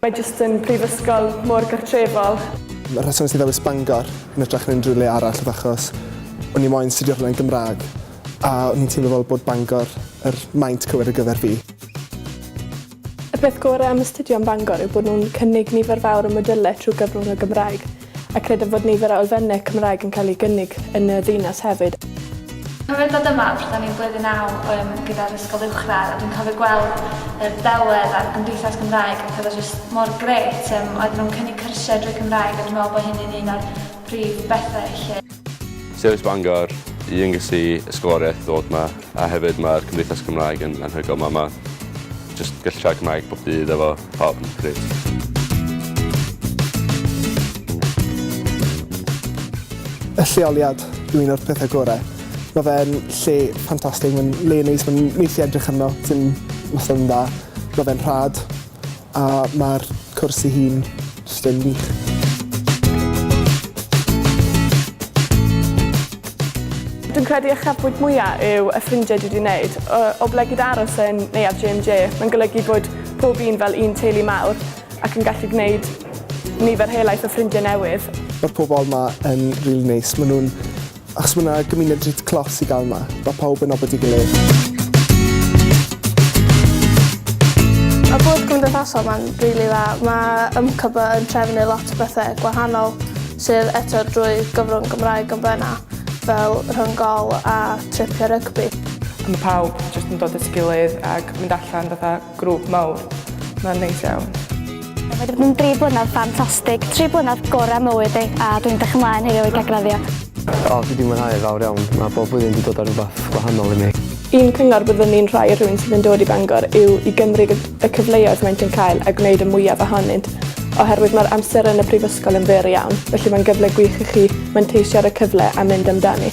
Mae jyst yn prifysgol mor gartrefol. Y rheswm nes i ddewis Bangor yn hytrach na unrhyw le arall oedd achos o'n i moyn studio rhywle yn Gymraeg a o'n i'n teimlo fel bod Bangor yr maint cywir ar gyfer fi. Y peth gorau am astudio yn Bangor yw bod nhw'n cynnig nifer fawr o modylau trwy gyfrwng y Gymraeg. A credaf fod nifer o elfennau Cymraeg yn cael eu gynnig yn y ddinas hefyd. Cofio dod yma pryd o'n i'n blwyddyn naw yym gyda'r ysgol uwchradd a dwi'n cofio gweld yr delwedd a'r gymdeithas Gymraeg ac oedd o jyst mor grêt yym oedden nhw'n cynnig cyrsiau drwy Cymraeg a dwi'n meddwl bod hyn yn un o'r prif bethau lle. Sefyll Bangor, un ges i ysgoloriaeth i ddod 'ma a hefyd mae'r cymdeithas Gymraeg yn anhygoel 'ma ma' jyst gallu siarad Cymraeg bob dydd efo pawb yn grêt. Y lleoliad yw un o'r pethau gorau. Mae fe'n lle ffantastig, mae'n le neis, mae'n neis i edrych arno, sy'n wastad yn dda. Mae fe'n rhad a mae'r cwrs ei hun jyst yn wych. Dwi'n credu uchafbwynt mwya yw y ffrindiau dwi 'di wneud. O oblegid aros yn Neuadd JMJ, mae'n golygu bod pob un fel un teulu mawr ac yn gallu gwneud nifer helaeth o ffrindiau newydd. Mae'r pobl 'ma yn rili neis, maen nhw'n... achos mae 'na gymuned reit clos i gael 'ma, mae pawb yn nabod ei gilydd. Mae bwrdd cymdeithasol 'ma'n rili dda. Mae YMCB yn trefnu lot o bethau gwahanol sydd eto drwy gyfrwng Gymraeg yn benna, fel rhyng-gol a tripiau rygbi. A mae pawb jyst yn dod at ei gilydd ac mynd allan fatha grŵp mawr. Mae'n neis iawn. Mae wedi bod yn dri blynedd ffantastig, tri blynedd gorau mywyd i, a dwi'n edrych ymlaen heddiw i gael graddio. O, dwi 'di mwynhau yn fawr iawn. Mae bob blwyddyn 'di dod â rhywbeth gwahanol i mi. Un cyngor byddwn ni'n rhoi i rhywun sydd yn dod i Bangor yw i gymryd y cyfleoedd maent yn cael a gwneud y mwyaf ohonynt, oherwydd mae'r amser yn y brifysgol yn fyr iawn, felly mae'n gyfle gwych i chi manteisio ar y cyfle a mynd amdani.